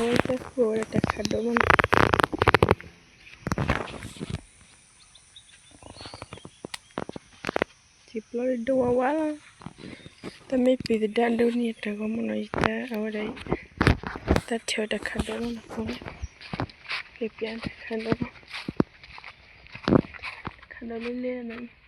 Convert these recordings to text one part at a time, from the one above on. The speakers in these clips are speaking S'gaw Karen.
တၢ်ဃိဝဲဒၣ်တၢ်ခးဒိၣ်မးနီၤ, ထံပျီဒိၣ်ဝါဝါလီၤ. တၢ်မ့ၢ်ပျံၤသဒါဒိၣ်န့ၣ်တဂီၢ်မးနီၤ, ယတၢ်အဝဲဒၣ် တၢ်ထဲဝဲတၢ်ခးဒိၣ်မးနီၤ, က့ၤပျးတၢ်ခးဒိၣ်မး, ခးဒိၣ်လၢလဲၣ်နီၤ,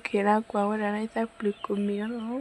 က့ၤ လၢကွၢ်ဝဲဒၣ်လၢတၢ်ပျုၤကိးမံၤအ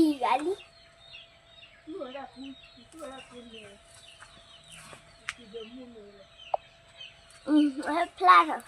ီၤလီၤ. နကီၢ်နတၢ်ပံၤဂၤလံ. ဖျါထီၣ်.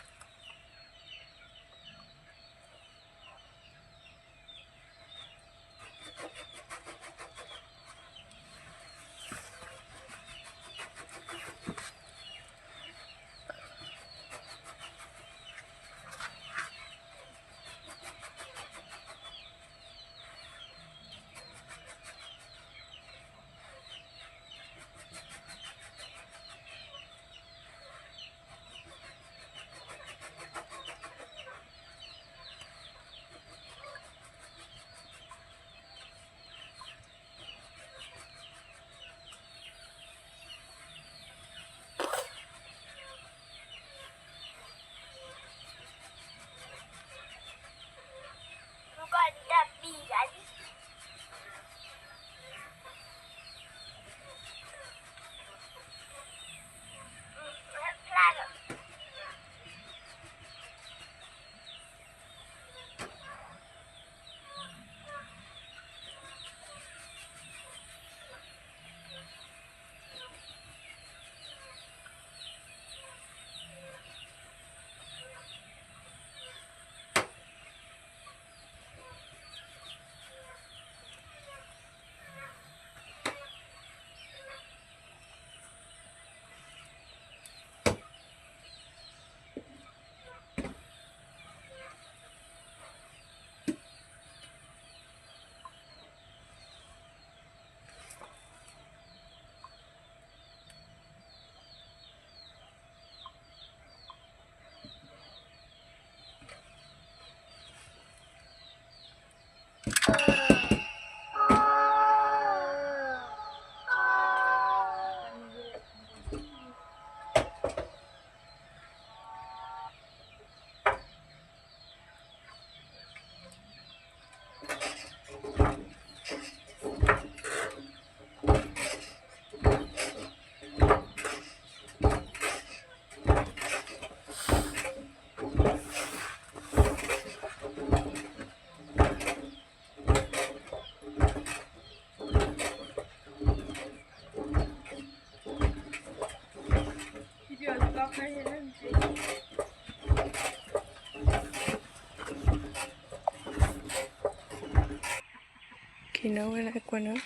က့ၤနီၤဝဲလၢကွၢ်နီၤ,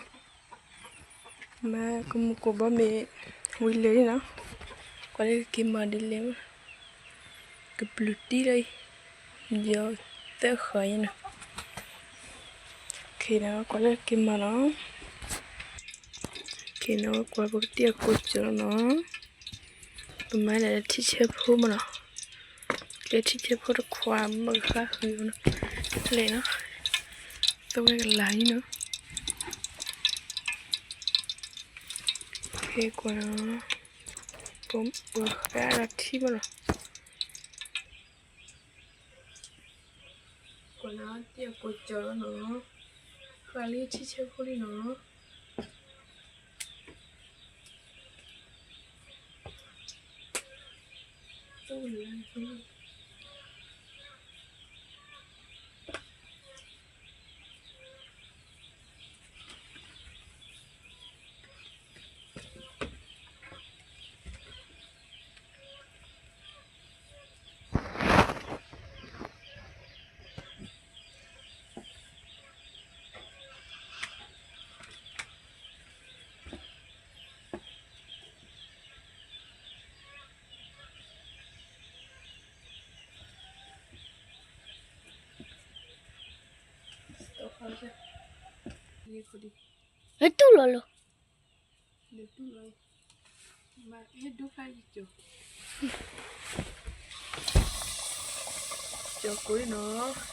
မၤကမူၣ်ကိၣ်ဘီမ့ၢ်ဝံၤလၢာ်နီၤ, ကွၢ်လၢကက့ၤမၤဒ်လဲၣ်မး, ကဘျုးတံၢ်လၢအံၤ, ယီၤသၢဃာ်အံၤနီၤ, က့ၤနီၤ ကွၢ်လၢကက့ၤမၤနီၤ, က့ၤနီၤ ကွၢ်ပကတံၢ်အကိၣ်ကၠီနီၤ, ပမၤဒၣ်လၢထံဆၢဖိမးနီၤ, ကျဲထံဆၢဖိတခွးမ့ၢ်ကဃါဃုာ်အီၤနီၤ, လဲၣ်နီၤ, သဝဲကလၤလံနီၤ, က့ၤကွၢ်နီၤ, ပဃါဒီးထံမးနီၤ, ကွၢ်နီၤ တံၢ်အကိၣ်ကၠီလီၤနီၤ, ဃၣ်လံထံဆၢဖိလံနီၤ. လၢတူၢ်လီၤလီၤ. ကၠီကိၣ်နီၤ.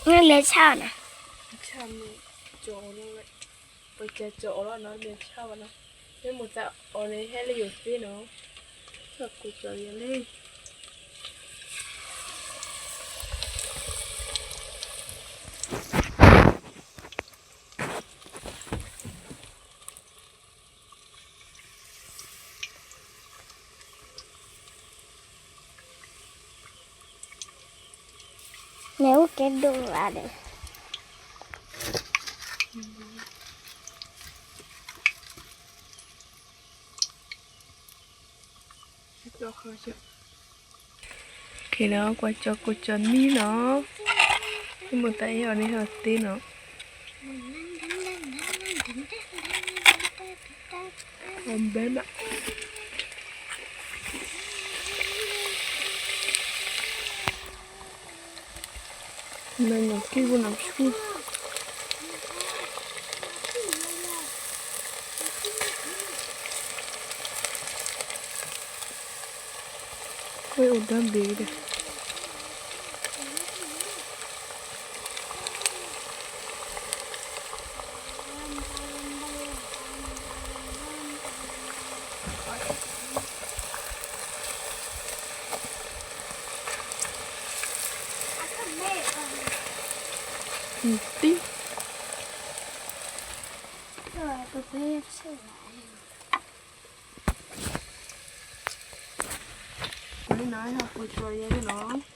မ့ၢ်လဲၤဆၣ်နီၤ, ဆၣ်မ့ၢ်ကၠီအီၤလီၤ, ပကၠီအီၤလီၤနီၤ မ့ၢ်ဆၣ်ဘၣ်နီၤ, မ့ၢ်မိၢ်သးအီၤန့ၣ် ဟဲလၢယိာ်သ့နီၤ, ဆၣ်ကိၣ်ကၠီယၤလံ. မ့ၣ်အူကဲဒိၣ်လၢဒီး က့ၤနီၤ ကွၢ်ကၠီကိၣ်ကၠီမံနီၤ, မ့ၢ်မိၢ်သးအီၤန့ၣ်ဟဲအီၤသ့နီၤ. အဘဲဘၣ် နနီၢ်ကံၢ်ပူၤနီၢ်ဆူၣ် ဝဲအိၣ်ဒီဘ့ၣ်ဒီး တံၢ် ကွၢ်လံနီၤ ဟဲဟးပှ့ၤကၠီယဲလံနီၤ.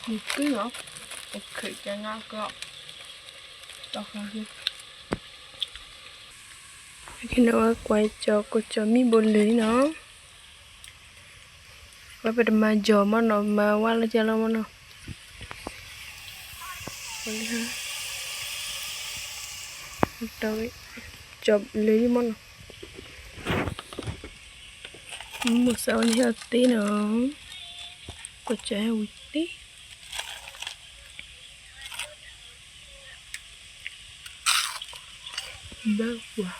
မုၢ်ကုၢ်နီၤ, ပခုးကငါကီး, တီၢ်ဃာ်, က့ၤနီၤ ဝဲကွၢ်ကၠီကိၣ်ကၠီမံဘိလၢာ်လံနီၤ. ဝဲပတမၤကၠီမးနီၤ, မၤဝါလၢကၠီလီၤမးနီၤ. ကၠီလၢာ်လံမးနီၤ. မိၢ်သးအီၤန့ၣ်ဟဲအီၤသ့နီၤ, ကိၣ်ကၠီဟဲဝံၤသ့ ဘၣ်ကွၢ်,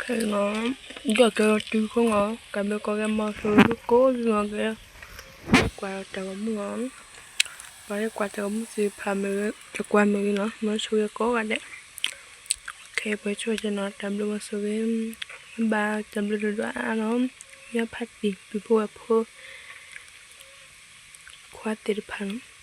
ခဲနီၤ, ဒီးကဲတုၤဃိနီၤ, ကဘျုးကိးဂၤမၤဆိၣ်ဂ့ၤကိးဂၤနီၤ, ကကွၢ်တၢ်ဂီၤမူနီၤ, ပှၤလၢကွၢ်တၢ်ဂီၤမူသ့ၣ်တဖၣ်မ့ၢ်ဂ့ၤ, တကွၢ်မ့ၢ်ဂ့ၤနီၤ, မၤဆိၣ်ဂ့ၤကိးဂၤဒဲး, ခဲပှဲၤဆိကဲနီၤ, တၢ်ဘျုးမၤဆိၣ်ဂ့ၤ, ဘၣ်တၢ်ဘျုးဒိၣ်ဒိၣ်အါအါနီၤ, မ့ၢ်ဖါတံၢ် ပုၢ်ဖိဝဲၢ်ဖိ ခွါသ့ၣ်တဖၣ်နီၤ.